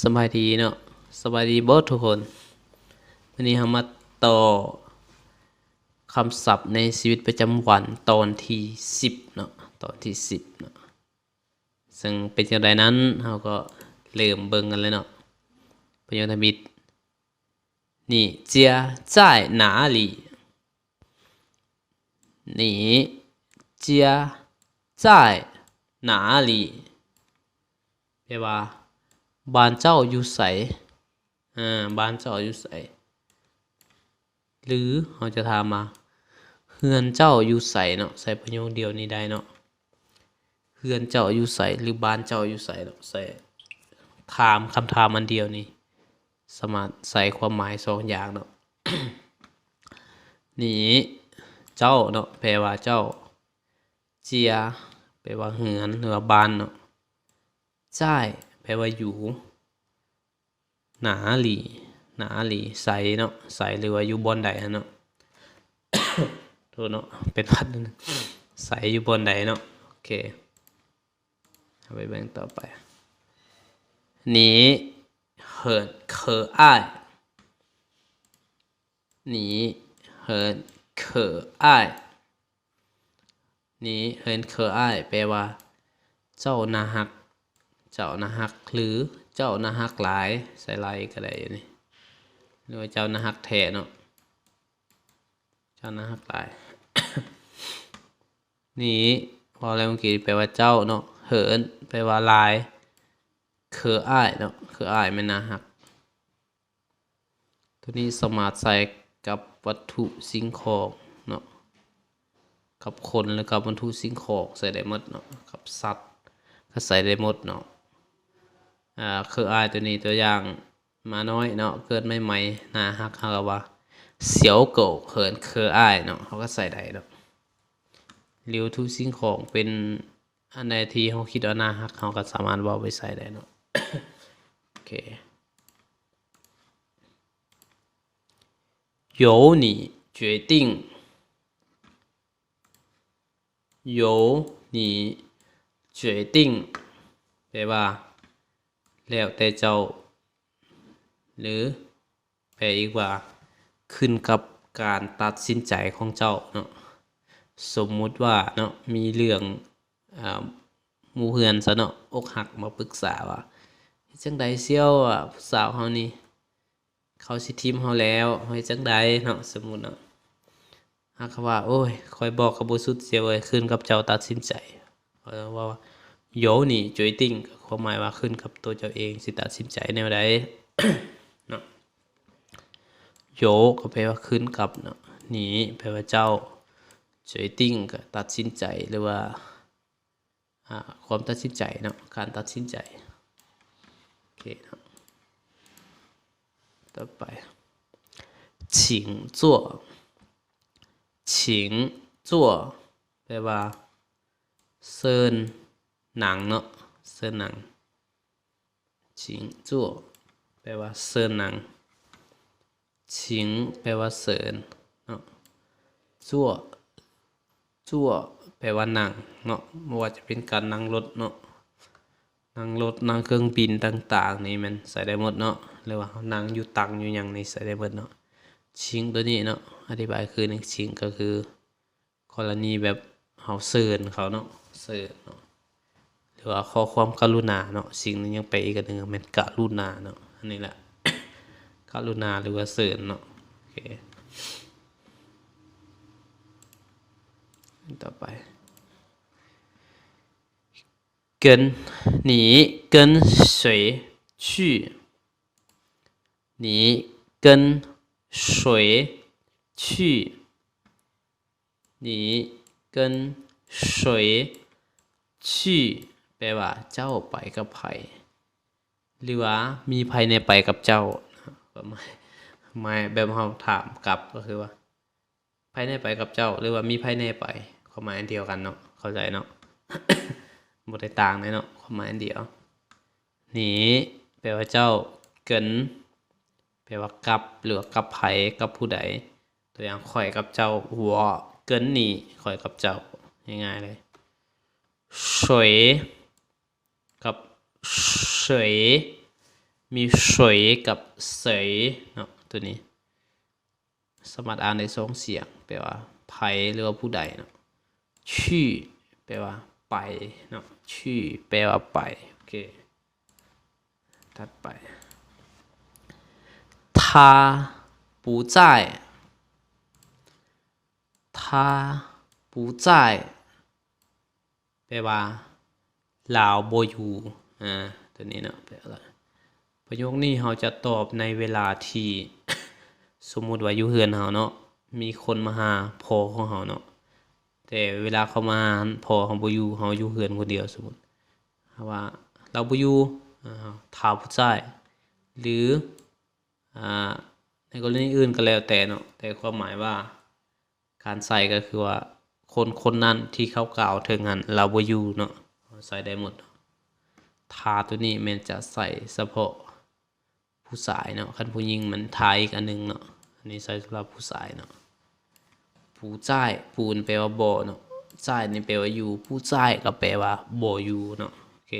ສະບາຍດີເນາະ ສະບາຍດີເບິດທຸກຄົນ. ມື້ນີ້ເຮົາມາຕໍ່ຄຳສັບໃນຊີວິດປະຈຳວັນຕອນທີສິບເນາະ ຕອນທີສິບເນາະ. ເຊິ່ງເປັນຈັ່ງໃດນັ້ນ ເຮົາກໍເລີ່ມເບິ່ງກັນເລີຍເນາະ. ປະໂຫຍກທຳອິດ 你家在哪里? 你家在哪里? ແປວ່າ ບ້ານເຈົ້າຢູ່ໃສ? ເອີ ບ້ານເຈົ້າຢູ່ໃສ? ຫຼືເຮົາຈະຖາມວ່າ ເຮືອນເຈົ້າຢູ່ໃສເນາະ? ໃຊ້ປະໂຫຍກດຽວນີ້ໄດ້ເນາະ. ເຮືອນເຈົ້າຢູ່ໃສ ຫຼື ບ້ານເຈົ້າຢູ່ໃສເນາະ? ໃຊ້ ຖາມຄຳຖາມອັນດຽວນີ້ ສາມາດໃຊ້ຄວາມໝາຍສອງຢ່າງເນາະ. 你 ເຈົ້າເນາະ ແປວ່າເຈົ້າ. 家 ແປວ່າເຮືອນ ຫຼືວ່າບ້ານເນາະ. 在 ແປວ່າຢູ່. 哪里 哪里 ໃສເນາະ ໃສ ຫຼືວ່າຢູ່ບ່ອນໃດຫັ້ນເນາະ. ໂທດເນາະ ເປັນຫວັດ. ໃສ ຢູ່ບ່ອນໃດເນາະ. ໂອເຄ ເຮົາໄປເບິ່ງຕໍ່ໄປ. 你很可爱. 你很可爱. 你很可爱 ແປວ່າ ເຈົ້າໜ້າຮັກ ເຈົ້າໜ້າຮັກ ຫຼື ເຈົ້າໜ້າຮັກຫຼາຍ. ໃສ່ຫຼາຍກໍໄດ້ຢູ່ນີ້ ຫຼືວ່າເຈົ້າໜ້າຮັກແທ້ເນາະ. ເຈົ້າໜ້າຮັກຫຼາຍ. 你 ເວົ້າແລ້ວເມື່ອກີ້ ແປວ່າເຈົ້າເນາະ. 很 ແປວ່າຫຼາຍ. 可爱ເນາະ 可爱 ແມ່ນໜ້າຮັກ. ໂຕນີ້ສາມາດໃຊ້ກັບວັດຖຸສິ່ງຂອງເນາະ ກັບຄົນ ຫຼື ກັບວັດຖຸສິ່ງຂອງ ໃຊ້ໄດ້ໝົດເນາະ. ກັບສັດກໍໃຊ້ໄດ້ໝົດເນາະ. ອາ 可爱 ໂຕນີ້ ຕົວຢ່າງ ໝານ້ອຍເນາະ ເກີດໃໝ່ໆ ໜ້າຮັກ ເຮົາກໍວ່າ 小狗很可爱 ເນາະ ເຮົາກໍໃຊ້ໄດ້ເນາະ. ຫຼື ວັດຖຸສິ່ງຂອງເປັນອັນໃດທີ່ເຮົາຄິດວ່າໜ້າຮັກ ເຮົາກໍສາມາດເວົ້າໄປໃສ່ໄດ້ເນາະ. ໂອເຄ 由你决定. 由你决定 ແປວ່າ ແລ້ວແຕ່ເຈົ້າ ຫຼື ແປອີກວ່າ ຂຶ້ນກັບການຕັດສິນໃຈຂອງເຈົ້າເນາະ. ສົມມຸດວ່າເນາະ ມີເລື່ອງ ອາ ໝູ່ເພື່ອນຊະເນາະ ອົກຫັກມາປຶກສາວ່າ ເຮັດຈັ່ງໃດສ່ຽວ ອາ ຜູ້ສາວເຮົານີ້ ເຂົາຊິຖິ້ມເຮົາແລ້ວ ເຮົາເຮັດຈັ່ງໃດເນາະ ສົມມຸດເນາະ. ຫາກວ່າ ໂອ້ຍ ຂ້ອຍບອກກໍບໍ່ສຸດສ່ຽວເອີຍ ຂຶ້ນກັບເຈົ້າຕັດສິນໃຈ. ເອີ ວ່າ 由你决定 ຄວາມໝາຍວ່າຂຶ້ນກັບຕົວເຈົ້າເອງຊິຕັດສິນໃຈແນວໃດເນາະ. 由 ກໍແປວ່າຂຶ້ນກັບເນາະ 你 ແປວ່າເຈົ້າ 决定 ກໍຕັດສິນໃຈ ຫຼືວ່າ ອາ ຄວາມຕັດສິນໃຈເນາະ ການຕັດສິນໃຈ. ໂອເຄເນາະ ຕໍ່ໄປ 请坐. 请坐 ແປວ່າ ເຊີນນັ່ງເນາະ ເຊີນນັ່ງ. 请坐 ແປວ່າເຊີນນັ່ງ. 请 ແປວ່າເຊີນເນາະ. 坐 坐 ແປວ່ານັ່ງເນາະ ບໍ່ວ່າຈະເປັນການນັ່ງລົດເນາະ ນັ່ງລົດ ນັ່ງເຄື່ອງບິນຕ່າງໆ ນີ້ແມ່ນໃຊ້ໄດ້ໝົດເນາະ ຫຼືວ່າເຮົານັ່ງຢູ່ຕັ່ງຢູ່ຫຍັງນີ້ໃຊ້ໄດ້ໝົດເນາະ. 请 ໂຕນີ້ເນາະ ອະທິບາຍຄື 请 ກໍຄື ກໍລະນີແບບເຮົາເຊີນເຂົາເນາະ ເຊີນເນາະ ຫຼືວ່າຂໍຄວາມກະລຸນາເນາະ. 请 ນີ້ຍັງແປອີກອັນໜຶ່ງແມ່ນກະລຸນາເນາະ ອັນນີ້ແຫຼະ ກະລຸນາ ຫຼືວ່າເຊີນເນາະ. ໂອເຄ ຕໍ່ໄປ 跟 你跟谁去? 你跟谁去? 你跟谁去? ແປວ່າ ເຈົ້າໄປກັບໃຜ ຫຼືວ່າ ມີໃຜແດ່ໄປກັບເຈົ້າ. ຄວາມໝາຍ ໝາຍແບບເຮົາຖາມກັບ ກໍຄືວ່າ ໃຜແດ່ໄປກັບເຈົ້າ ຫຼືວ່າ ມີໃຜແດ່ໄປ ຄວາມໝາຍອັນດຽວກັນເນາະ ເຂົ້າໃຈເນາະ ບໍ່ໄດ້ຕ່າງໃດເນາະ ຄວາມໝາຍອັນດຽວ. 你 ແປວ່າເຈົ້າ 跟 ແປວ່າກັບ ຫຼືວ່າກັບໃຜ ກັບຜູ້ໃດ. ຕົວຢ່າງ ຂ້ອຍກັບເຈົ້າ 我跟你 ຂ້ອຍກັບເຈົ້າ ງ່າຍໆເລີຍ. 谁 ກັບ 谁มี谁 กับ谁 เนาะ ตัวนี้ สามารถอ่านได้สองเสียง แปลว่า ใผ หรือว่า ผู้ใด เนาะ 去 แปลว่า ไป เนาะ 去 แปลว่า ไป โอเค ถัดไป 他不在 他不在 แปลว่า ລາວບໍ່ຢູ່ ອາ ຕົວນີ້ເນາະ ແປວ່າ ປະໂຫຍກນີ້ເຮົາຈະຕອບໃນເວລາທີ່ ສົມມຸດວ່າຢູ່ເຮືອນເຮົາເນາະ ມີຄົນມາຫາພໍ່ຂອງເຮົາເນາະ ແຕ່ເວລາເຂົາມາຫາພໍ່ເຮົາບໍ່ຢູ່ ເຮົາຢູ່ເຮືອນຄົນດຽວ ສົມມຸດ ເຮົາວ່າ ລາວບໍ່ຢູ່ ອາ 他不在 ຫຼື ອາ ໃນກໍລະນີອື່ນກໍແລ້ວແຕ່ເນາະ ແຕ່ຄວາມໝາຍວ່າ ການໃຊ້ກໍຄືວ່າ ຄົນຄົນນັ້ນທີ່ເຂົາກ່າວເຖິງຫັ້ນ ລາວບໍ່ຢູ່ເນາະ ໃຊ້ໄດ້ໝົດ. 他 ຕົວນີ້ແມ່ນຈະໃຊ້ສະເພາະຜູ້ຊາຍເນາະ ຄັນຜູ້ຍິງມັນ 他 ອີກອັນໜຶ່ງເນາະ ອັນນີ້ໃຊ້ສຳລັບຜູ້ຊາຍເນາະ. 不在 不 ນີ້ແປວ່າບໍ່ເນາະ 在 ນີ້ແປວ່າຢູ່ 不在 ກໍແປວ່າບໍ່ຢູ່ເນາະ ໂອເຄ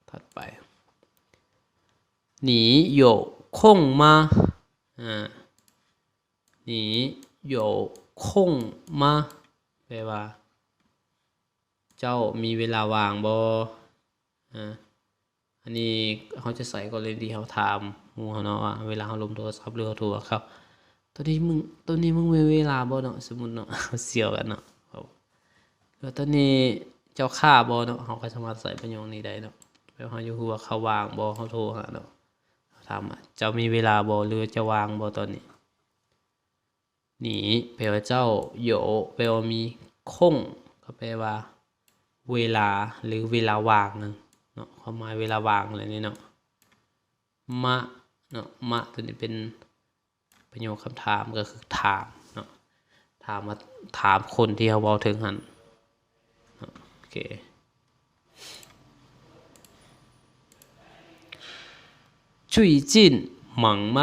ຖັດໄປ 你有空吗 ອາ 你有空吗 ແປວ່າ ເຈົ້າມີເວລາວ່າງບໍ່? ອາ ອັນນີ້ເຮົາຈະໃຊ້ກໍລະນີທີ່ເຮົາຖາມໝູ່ເຮົາເນາະວ່າ ເວລາເຮົາລົມໂທລະສັບ ຫຼື ເຮົາໂທຫາເຂົາ ຕອນນີ້ມຶງ ຕອນນີ້ມຶງມີເວລາບໍ່ເນາະ ສົມມຸດເນາະ ເຮົາສ່ຽວກັນເນາະ ຫຼືວ່າ ຕອນນີ້ເຈົ້າຄ້າບໍ່ເນາະ ເຮົາກໍສາມາດໃຊ້ປະໂຫຍກນີ້ໄດ້ເນາະ ແບບເຮົາຢາກຮູ້ວ່າເຂົາວ່າງບໍ່ ເຮົາໂທຫາເນາະ ເຮົາຖາມວ່າ ເຈົ້າມີເວລາບໍ່ ຫຼືວ່າ ເຈົ້າວ່າງບໍ່ຕອນນີ້? 你 ແປວ່າເຈົ້າ 有 ແປວ່າມີ 空 ກໍແປວ່າເວລາ ຫຼື ເວລາວ່າງນັ້ນເນາະ ຄວາມໝາຍເວລາວ່າງແຫຼະນີ້ເນາະ. 吗 ເນາະ 吗 ຕົວນີ້ເປັນປະໂຫຍກຄຳຖາມ ກໍຄືຖາມເນາະ ຖາມວ່າ ຖາມຄົນທີ່ເຮົາເວົ້າເຖິງຫັ້ນເນາະ ໂອເຄ. 最近忙吗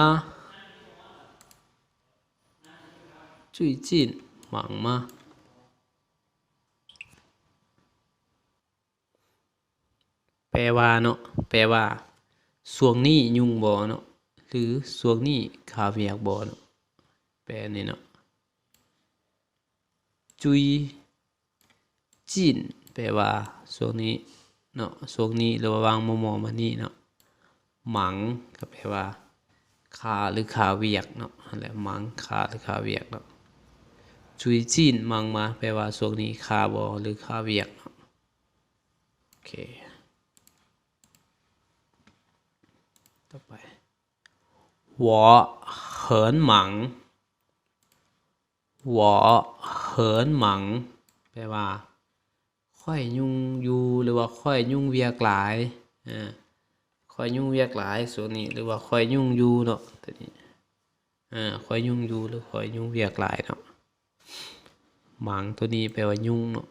最近忙吗 ແປວ່າເນາະ ແປວ່າ ຊ່ວງນີ້ຫຍຸ້ງບໍ່ເນາະ ຫຼື ຊ່ວງນີ້ຄາວຽກບໍ່ເນາະ ແປນີ້ເນາະ. 最近 ແປວ່າຊ່ວງນີ້ເນາະ ຊ່ວງນີ້ ຫຼືວ່າຫວ່າງມໍ່ໆມານີ້ເນາະ. 忙 ກໍແປວ່າຄາ ຫຼື ຄາວຽກເນາະ ຫັ້ນແຫຼະ 忙 ຄາ ຫຼື ຄາວຽກເນາະ. 最近忙吗 ແປວ່າຊ່ວງນີ້ຄາບໍ່ ຫຼື ຄາວຽກເນາະ ໂອເຄ. ຕໍ່ໄປ 我很忙 我很忙 ແປວ່າ ຂ້ອຍຫຍຸ້ງຢູ່ ຫຼືວ່າ ຂ້ອຍຫຍຸ້ງວຽກຫຼາຍ ເອີ ຂ້ອຍຫຍຸ້ງວຽກຫຼາຍຊ່ວງນີ້ ຫຼືວ່າ ຂ້ອຍຫຍຸ້ງຢູ່ເນາະ ຕົວນີ້ ເອີ ຂ້ອຍຫຍຸ້ງຢູ່ ຫຼື ຂ້ອຍຫຍຸ້ງວຽກຫຼາຍເນາະ. 忙 ຕົວນີ້ແປວ່າຫຍຸ້ງເນາະ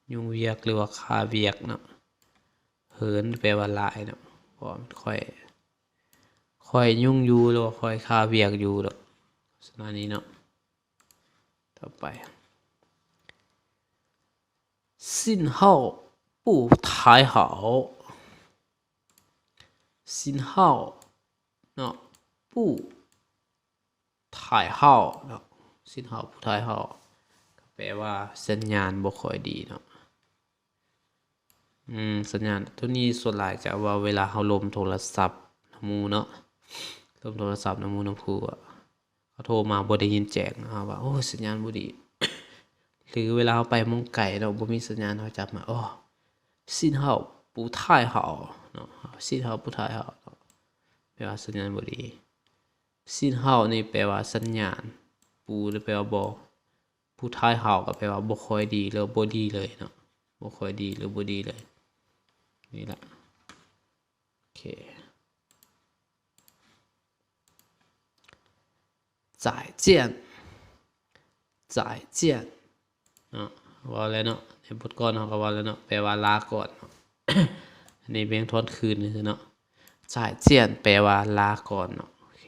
ຫຍຸ້ງວຽກ ຫຼືວ່າຄາວຽກເນາະ. 很 ແປວ່າຫຼາຍເນາະ ເພາະວ່າຂ້ອຍ ຂ້ອຍຫຍຸ້ງຢູ່ ຫຼືວ່າຂ້ອຍຄາວຽກຢູ່ເນາະ ລັກສະນະນີ້ເນາະ. ຕໍ່ໄປ 信号不太好 信号 ເນາະ 不 太好 ເນາະ 信号不太好 ກໍແປວ່າສັນຍານບໍ່ຄ່ອຍດີເນາະ. ອືມ ສັນຍານ ໂຕນີ້ສ່ວນຫຼາຍຈະເວົ້າເວລາເຮົາລົມໂທລະສັບນຳໝູ່ເນາະ ລົມໂທລະສັບນຳໝູ່ນຳຄູ່ ເຂົາໂທມາບໍ່ໄດ້ຍິນແຈ້ງເນາະ ເຮົາວ່າ ໂອ້ ສັນຍານບໍ່ດີ ຫຼືເວລາເຮົາໄປໝ່ອງໄກເນາະ ບໍ່ມີສັນຍານ ເຮົາຈັບມາ ໂອ້ 信号不太好 ເນາະ 信号不太好 ເນາະ ແປວ່າສັນຍານບໍ່ດີ. 信号 ນີ້ແປວ່າສັນຍານ 不 ນີ້ແປວ່າບໍ່ 不太好 ກໍແປວ່າບໍ່ຄ່ອຍດີ ຫຼືບໍ່ດີເລີຍເນາະ ບໍ່ຄ່ອຍດີ ຫຼືບໍ່ດີເລີຍ ນີ້ລະ ໂອເຄ. 再见 再见 ເນາະ ເວົ້າແລ້ວເນາະ ໃນບົດກ່ອນເຮົາກໍເວົ້າແລ້ວເນາະ ແປວ່າລາກ່ອນເນາະ ອັນນີ້ພຽງທ່ອນຄືນຊື່ເນາະ. 再见 ແປວ່າລາກ່ອນເນາະ ໂອເຄ.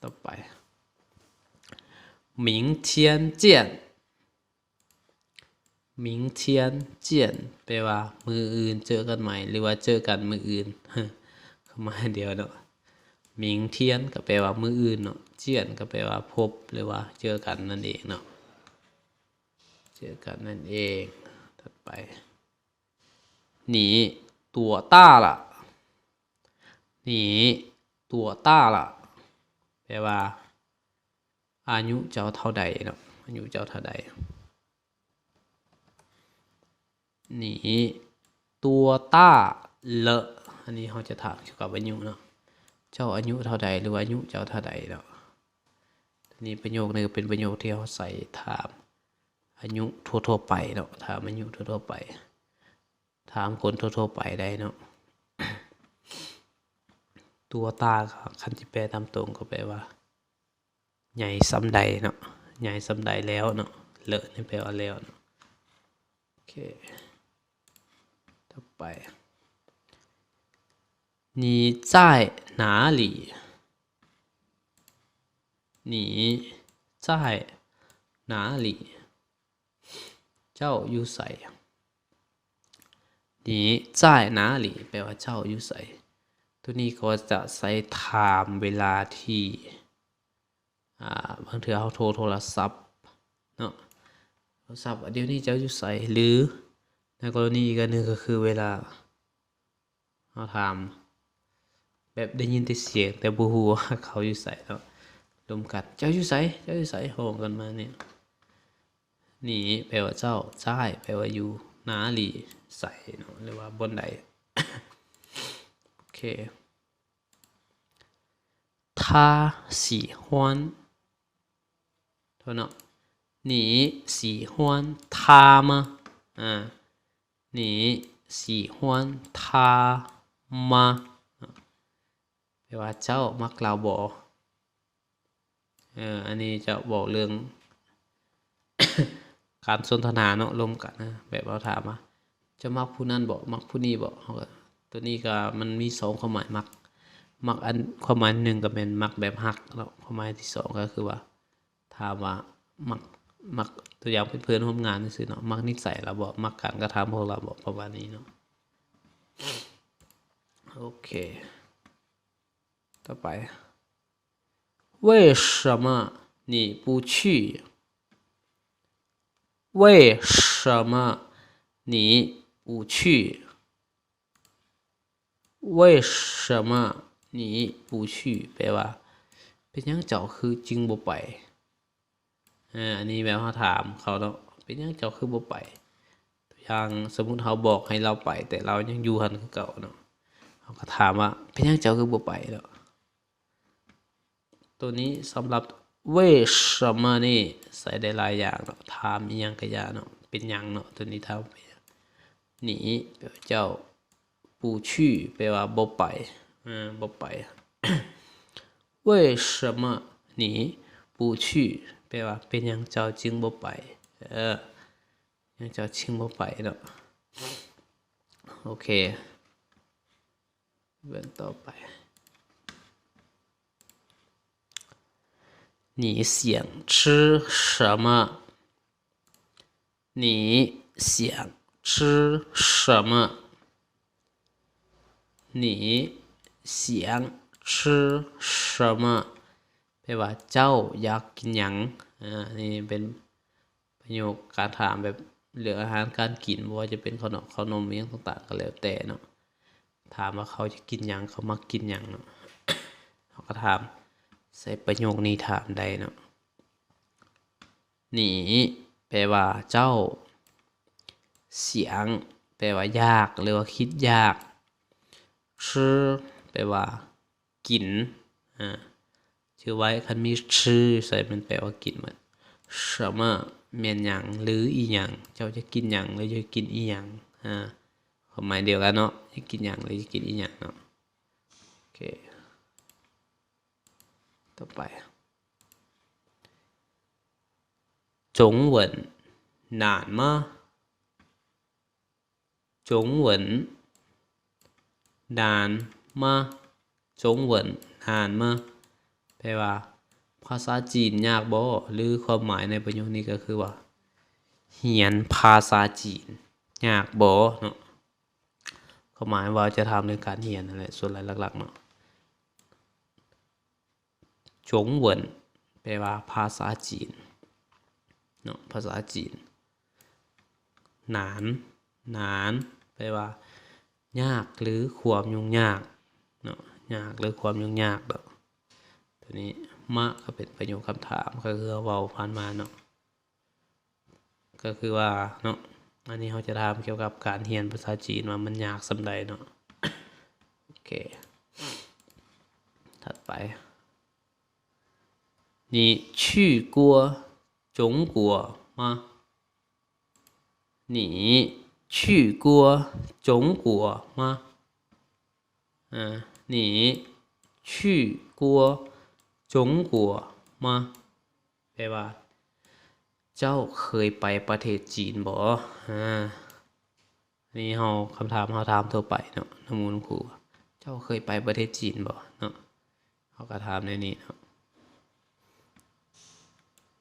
ຕໍ່ໄປ 明天见明天见 ແປວ່າມື້ອື່ນເຈີກັນໃໝ່ ຫຼືວ່າເຈີກັນມື້ອື່ນ ຄວາມໝາຍດຽວເນາະ. 明天 ກໍແປວ່າມື້ອື່ນເນາະ 见 ກໍແປວ່າພົບ ຫຼືວ່າເຈີກັນນັ້ນເອງເນາະ ເຈີກັນນັ້ນເອງ. ຖັດໄປ 你多大了 你多大了 ແປວ່າ ອາຍຸເຈົ້າເທົ່າໃດເນາະ ອາຍຸເຈົ້າເທົ່າໃດ. 你多大了 ອັນນີ້ເຮົາຈະຖາມກ່ຽວກັບອາຍຸເນາະ ເຈົ້າອາຍຸເທົ່າໃດ ຫຼືວ່າອາຍຸເຈົ້າເທົ່າໃດເນາະ. ນີ້ປະໂຫຍກນີ້ກໍເປັນປະໂຫຍກທີ່ເຮົາໃຊ້ຖາມອາຍຸທົ່ວໆໄປເນາະ ຖາມອາຍຸທົ່ວໆໄປ ຖາມຄົນທົ່ວໆໄປໄດ້ເນາະ. 多大 ກໍຄັນຊິແປຕາມຕົງກໍແປວ່າ ໃຫຍ່ສ່ຳໃດເນາະ ໃຫຍ່ສ່ຳໃດແລ້ວເນາະ 了 ນີ້ແປວ່າແລ້ວເນາະ. ໂອເຄ ຕໍ່ໄປ 你在哪里 你在哪里 ເຈົ້າຢູ່ໃສ. 你在哪里 ແປວ່າເຈົ້າຢູ່ໃສ. ໂຕນີ້ກໍຈະໃຊ້ຖາມເວລາທີ່ ອ່າ ບາງເທື່ອເຮົາໂທໂທລະສັບເນາະ ໂທລະສັບວ່າ ດຽວນີ້ເຈົ້າຢູ່ໃສ ຫຼືໃນກໍລະນີອີກອັນໜຶ່ງກໍຄືເວລາ ເຮົາຖາມແບບໄດ້ຍິນແຕ່ສຽງ ແຕ່ບໍ່ຮູ້ວ່າເຂົາຢູ່ໃສເນາະ ລົມກັນ ເຈົ້າຢູ່ໃສ ເຈົ້າຢູ່ໃສ ຮ້ອງກັນມານີ້. 你 ແປວ່າເຈົ້າ 在 ແປວ່າຢູ່ 哪里 ໃສເນາະ ຫຼືວ່າບ່ອນໃດ. ໂອເຄ 他喜欢 ໂທດເນາະ 你喜欢他吗 ອາ 你喜欢他吗 ແປວ່າເຈົ້າມັກລາວບໍ່. ເອີ ອັນນີ້ຈະເວົ້າເລື່ອງການສົນທະນາເນາະ ລົມກັນນະ ແບບເຮົາຖາມວ່າ ເຈົ້າມັກຜູ້ນັ້ນບໍ່ ມັກຜູ້ນີ້ບໍ່ ເຮົາກໍ ໂຕນີ້ກໍມັນມີສອງຄວາມໝາຍ ມັກ ມັກອັນ ຄວາມໝາຍໜຶ່ງກໍແມ່ນມັກແບບຮັກເນາະ ຄວາມໝາຍທີສອງກໍຄືວ່າ ຖາມວ່າມັກ ມັກ ຕົວຢ່າງເປັນເພື່ອນຮ່ວມງານຊື່ໆເນາະ ມັກນິໄສລາວບໍ່ ມັກການກະທຳຂອງລາວບໍ່ ປະມານນີ້ເນາະ. ໂອເຄ ຕໍ່ໄປ 为什么你不去 为什么你不去 为什么你不去 ແປວ່າ ເປັນຫຍັງເຈົ້າຄືຈຶ່ງບໍ່ໄປ. ເອີ ອັນນີ້ແບບເຮົາຖາມເຂົາເນາະ ເປັນຫຍັງເຈົ້າຄືບໍ່ໄປ. ຕົວຢ່າງ ສົມມຸດເຮົາບອກໃຫ້ລາວໄປ ແຕ່ລາວຍັງຢູ່ຫັ້ນຄືເກົ່າເນາະ ເຮົາກໍຖາມວ່າ ເປັນຫຍັງເຈົ້າຄືບໍ່ໄປເນາະ. ໂຕນີ້ສຳລັບ 为什么 ນີ້ໃຊ້ໄດ້ຫຼາຍຢ່າງເນາະ ຖາມອີ່ຫຍັງກໍຢ່າເນາະ ເປັນຫຍັງເນາະ ໂຕນີ້ຖາມເປັນຫຍັງ. 你 ແປວ່າເຈົ້າ 不去 ແປວ່າບໍ່ໄປ ເອີ ບໍ່ໄປ. 为什么你不去 ແປວ່າເປັນຫຍັງເຈົ້າຈຶ່ງບໍ່ໄປ ເອີ ຫຍັງເຈົ້າຈຶ່ງບໍ່ໄປເນາະ. ໂອເຄ ເບິ່ງຕໍ່ໄປ 你想吃什么 你想吃什么 你想吃什么 ແປວ່າເຈົ້າຢາກກິນຫຍັງ. ອາ ນີ້ເປັນ ປະໂຫຍກການຖາມແບບເລື່ອງອາຫານການກິນ ບໍ່ວ່າຈະເປັນເຂົ້າໜອມ ເຂົ້າໜົມ ອີ່ຫຍັງຕ່າງໆ ກໍແລ້ວແຕ່ເນາະ ຖາມວ່າເຂົາຈະກິນຫຍັງ ເຂົາມັກກິນຫຍັງເນາະ ເຮົາກໍຖາມ ໃຊ້ປະໂຫຍກນີ້ຖາມໄດ້ເນາະ. 你 ແປວ່າເຈົ້າ 想 ແປວ່າຢາກ ຫຼືວ່າຄິດຢາກ 吃 ແປວ່າ ກິນ ອາ ຈື່ໄວ້ ຄັນມີ 吃 ໃສ່ ມັນແປວ່າກິນໝົດ. 什么 ແມ່ນຫຍັງ ຫຼື ອີ່ຫຍັງ ເຈົ້າຈະກິນຫຍັງ ຫຼື ຈະກິນອີ່ຫຍັງ ອາ ຄວາມໝາຍດຽວກັນເນາະ ຈະກິນຫຍັງ ຫຼື ຈະກິນອີ່ຫຍັງເນາະ. ໂອເຄ ຕໍ່ໄປ 中文难吗 中文难吗 中文难吗 ແປວ່າ ພາສາຈີນຍາກບໍ່ ຫຼື ຄວາມໝາຍໃນປະໂຫຍກນີ້ກໍຄືວ່າ ຮຽນພາສາຈີນຍາກບໍ່ເນາະ. ຄວາມໝາຍວ່າຈະຖາມເລື່ອງການຮຽນນັ້ນແຫຼະ ສ່ວນຫຼາຍຫຼັກໆເນາະ. 中文 ແປວ່າພາສາຈີນເນາະ ພາສາຈີນ. 难 难 ແປວ່າຍາກ ຫຼື ຄວາມຫຍຸ້ງຍາກເນາະ ຍາກ ຫຼື ຄວາມຫຍຸ້ງຍາກເນາະ. ໂຕນີ້ 吗 ກໍເປັນປະໂຫຍກຄຳຖາມ ກໍຄືເວົ້າຜ່ານມາເນາະ ກໍຄືວ່າເນາະ ອັນນີ້ເຮົາຈະຖາມກ່ຽວກັບການຮຽນພາສາຈີນວ່າມັນຍາກສ່ຳໃດເນາະ. ໂອເຄ ຖັດໄປ 你去过中国吗? 你去过中国吗? ອາ 你去过中国吗? ແປວ່າ ເຈົ້າເຄີຍໄປປະເທດຈີນບໍ່? ອາ ອັນນີ້ເຮົາ ຄຳຖາມເຮົາຖາມທົ່ວໄປເນາະ ນຳໝູ່ນຳຄູ່ ເຈົ້າເຄີຍໄປປະເທດຈີນບໍ່ເນາະ? ເຮົາກໍຖາມແນວນີ້ເນາະ.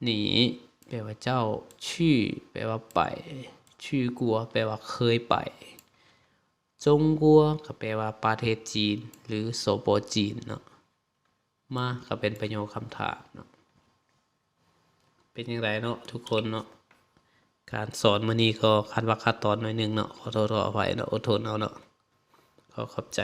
你 ແປວ່າເຈົ້າ, 去 ແປວ່າໄປ, 去过 ແປວ່າເຄີຍໄປ, 中国 ກໍແປວ່າປະເທດຈີນ ຫຼື ສປ ຈີນເນາະ. 吗 ກໍເປັນປະໂຫຍກຄຳຖາມເນາະ. ເປັນຈັ່ງໃດເນາະທຸກຄົນເນາະ? ການສອນມື້ນີ້ກໍຂັດວາກຂັດຕອນໜ້ອຍໜຶ່ງເນາະ ຂໍໂທດຂໍອະໄພເນາະ ອົດທົນເອົາເນາະ. ຂໍຂອບໃຈ.